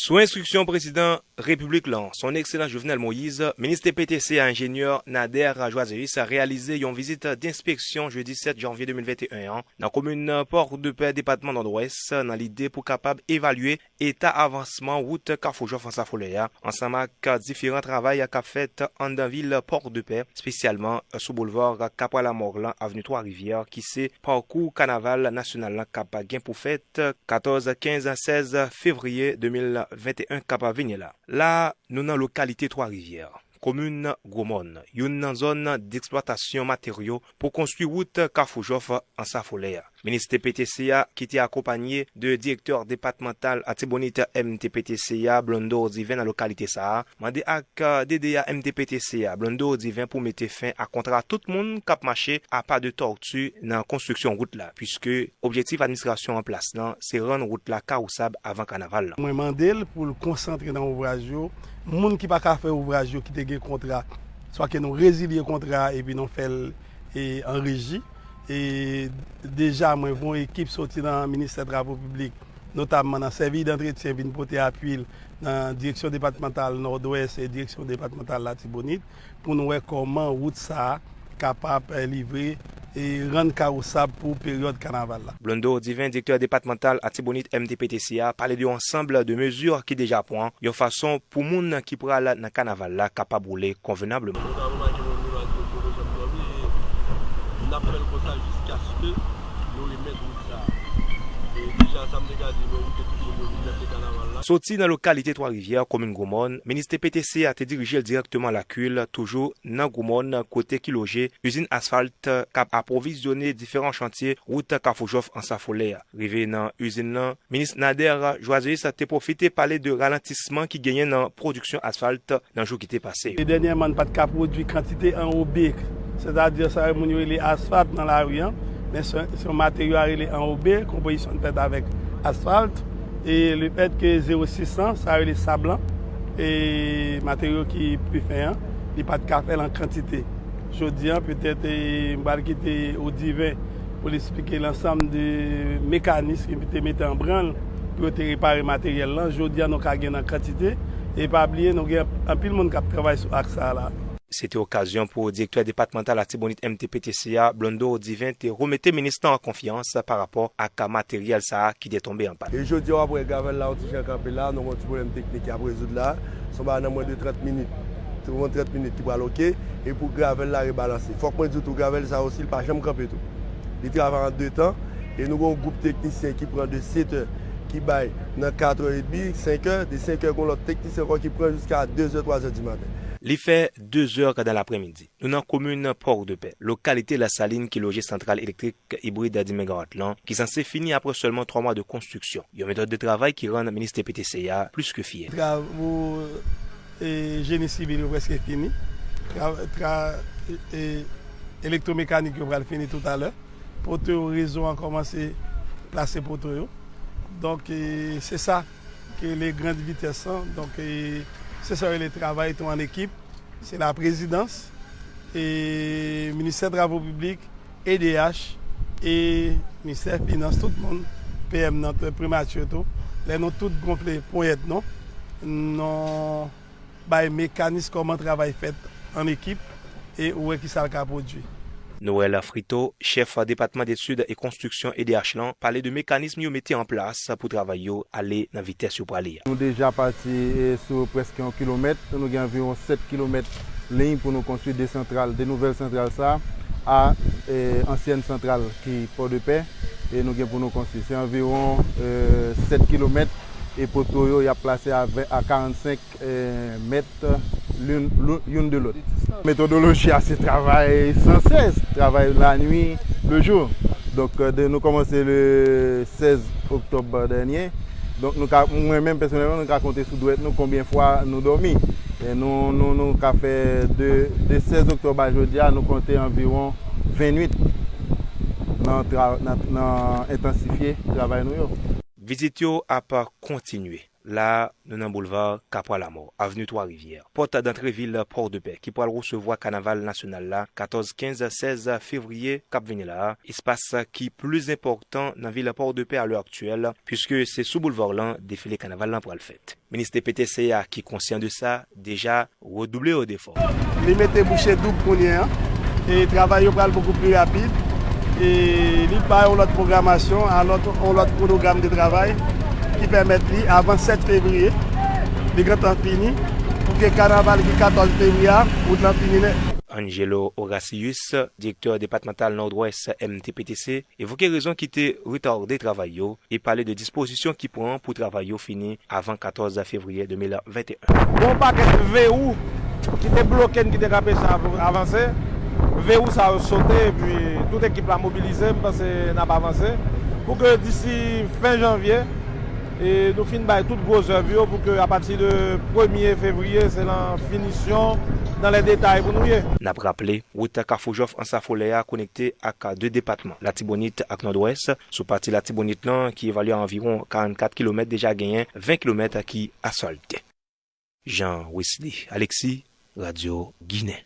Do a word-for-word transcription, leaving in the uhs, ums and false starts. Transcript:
Sou enstriksyon Prezidan Repiblik lan, Son Ekselans Jovenel Moïse, minis T P T C a enjenyè Nader Joiseus reyalize yon vizit denspeksyon jedi sèt janvye de mil venteyen an nan komin Pòdepè, depatman Nòdwès, nan lide pou kapab evalye eta avansman wout Kafou Jòf Ansafolè a, ansanm ak diferan travay k ap fèt anndan vil Pòdepè, espesyalman sou boulva Kapwa Lamò lan, avni Twa Rivyè, ki se pakou kanaval nasyonal lan k ap gen pou fèt katòz, kenz, sèz fevriye de mil venteyen k ap vini la. La, nou nan lokalite Twa Rivyè, komin Gwomòn, youn nan zòn deksplwatasyon materyo pou konstwi wout Kafou Jòf Ansafolè a. Minis T P T C a, ki te akonpanye de direktè depatmantal Latibonit M T P T C a, Blondor Divin, nan lokalite sa a, mande ak D D A M T P T C a, Blondor Divin, pou mete fen a kontra tout moun k ap mache apa de tòti nan konstriksyon wout la, piske objektif administrasyon an plas lan se rann wout la kawosab avan kanaval lan. Mwen mande l pou l konsantre nan ouvraj yo. Moun ki pa ka fè ouvraj yo, ki te gen kontra, swa ke nou rezilye kontra a epi nou fè l, e, an reji. E deja, mwen voye yon ekip soti nan Ministè Travo Piblik, notamman nan sèvis dantretyen, vin pote apui l nan direksyon depatmantal Nòdwès e direksyon depatmantal Latibonit, pou nou wè kòman wout sa a kapab, eh, livre e rann kawosab pou peryòd kanaval la. Blondor Divin, direktè depatmantal Latibonit M T P T C a, pale de yon ansanm de mezi ki deja pran yon fason pou moun ki pral nan kanaval la kapab woule konvenableman. Nou ta remake moun yo la di yo poko janm dòmi, e n ap fè l konsa jiskaske nou remèt wout sa a. E deja, sa m te ka di, nou envite tout moun yo vin nan kanaval la. Soti nan lokalite Twa Rivyè, komin Gwomòn, minis T P T C a te dirije l dirèkteman lakil, toujou nan Gwomòn, kote ki loje izin asfalt k ap apwovizyone diferan chantye wout Kafou Jòf Ansafolè a. Rive nan izin nan, minis Nader Joiseus te pwofite pale de ralantisman ki genyen nan pwodiksyon asfalt nan jou ki te pase yo. E dènyèman, n pa t ka pwodui kantite anwobe, sètadi sa moun yo rele asfalt nan lari a, men se, se yon materyo a rele anwobe, konpozisyon l fèt avèk asfalt, e le fèt ke zewo sis lan, sa rele sab lan, e materyo ki pli fen an, li pa t ka fè l an kantite. Jodi a, petèt, e, m pral kite Odiven pou l eksplike lansanm de mekanis ki te mete an branl pou yo te repare materyèl lan. Jodi a, nou ka gen nan kantite. E pa bliye, nou gen anpil moun k ap travay sou aks sa a la. Se te okazyon pou direktè depatmantal Latibonit M T P T C a, Blondor Divin, te remete minis lan an konfyans pa rapò ak materyèl sa a ki te tonbe an pann. E jodi a, w ap wè gravèl la yon ti jan kanpe la, nou gen yon ti pwoblèm teknik y ap rezoud la. Se yon bagay nan mwens de trant minit. Trant minit ki pral oke. E pou gravèl la rebalanse. Fòk mwen di w tou, gravèl sa osi, li pa janm kanpe tou. Li travay an de tan. E nou gen yon gwoup teknisyen ki pran de sèt è, ki bay nan kat è edmi, senk è, de senk è, gen yon lòt teknisyen ankò ki pran jiska de zè, twa zè di maten. Li fè de zè dan laprèmidi. Nou nan komin Pòdepè, lokalite Lasalin ki loje santral elektrik ibrid di megawat lan, ki sanse fini apre sèlman twa mwa de konstriksyon. Yon metòd de travay ki rann minis T P T C a plis ke fyè. Travo, e, jeni sivil yo prèske fini. Tra, tra, e, elektwomekanik yo pral fini toutalè. Poto yo, rezo an kòmanse plase poto yo. Donk, e, se sa ki rele grande vitesse lan. Donk, e, se sa yo rele travay tou an ekip. Se la prezidans, e, ministè travo piblik, E D H, e ministè finans, tout moun, P M nan, primati tou. Lè nou tout gonfle ponyèt nou, nou bay mekanis kòman travay fèt an ekip, e ou wè kisa l ka pwodui. Noël Frito, chèf depatman detid e konstriksyon E D H lan, pale de mekanism yo mete an plas pou travay yo ale nan vitès yo prale a. Nou deja pati, e, sou prèske yon kilomèt. Nou gen anviwon sèt kilomèt liy pou nou konstwi de santral, de nouvèl santral sa a, e, ansyèn santral ki Pòdepè, e nou gen pou nou konstwi. Se anviwon, e, sèt kilomèt, e poto yo, y ap plase a ven, a karannsenk, e, mèt youn, lou-, youn de lòt. Metodoloji a, se travay san sès, travay lanwi, lejou. Donk, e, de, nou kòmanse le sèz oktòb dènye. Donk, nou ka, mwen menm, pèsonèlman, nou ka konte sou dwèt nou konbyen fwa nou dòmi. E nou, nou, nou ka fè de, de sèz oktòb a jodi a, nou konte anviwon vennwit nan tra-, nan, nan entansifye travay nou yo. Vizit yo ap kontinye. La, nou nan boulva Kapwa Lamò, avni Twa Rivyè, pòt dantre vil Pòdepè, ki pral resevwa kanaval nasyonal la, katòz, kenz, sèz fevriye k ap vini la a, espas ki pli enpòtan nan vil Pòdepè a lè aktyèl, piske se sou boulva lan defile kanaval lan pral fèt. Minis T P T C a, ki konsyan de sa, deja redouble yo defò. Li mete bouche doub kounye an, e travay yo pral bokou pli rapid, e li bay yon lòt pwogramasyon, yon lòt, yon lòt kwonogram de travay ki pèmèt li, avan sèt fevriye, li gentan fini, pou ke kanaval ki katòz fevriye a, wout lan fini nèt. Angelo Oracius, direktè depatmantal Nòdwès M T P T C, evoke rezon ki te retade travay yo e pale de dispozisyon ki pran pou travay yo fini avan katòz fevriye de mil venteyen. Gon pakèt verou ki te bloke n, ki te ka anpeche av-, avanse. Verou sa yo sote, epi tout ekip la mobilize, m panse n ap avanse. Pou ke disi fen janvye, e nou fin bay tout gwo zèv yo, pou ke apati de premye fevriye, se nan finisyon, nan lè detay pou nou ye. N ap raple, wout Kafou Jòf Ansafolè a konekte ak de depatman, Latibonit ak Nòdwès. Sou pati Latibonit lan, ki evalye a anviwon karannkat kilomèt, deja genyen ven kilomèt ki asfalte. Jean Wesley Alexis, Radyo Ginen.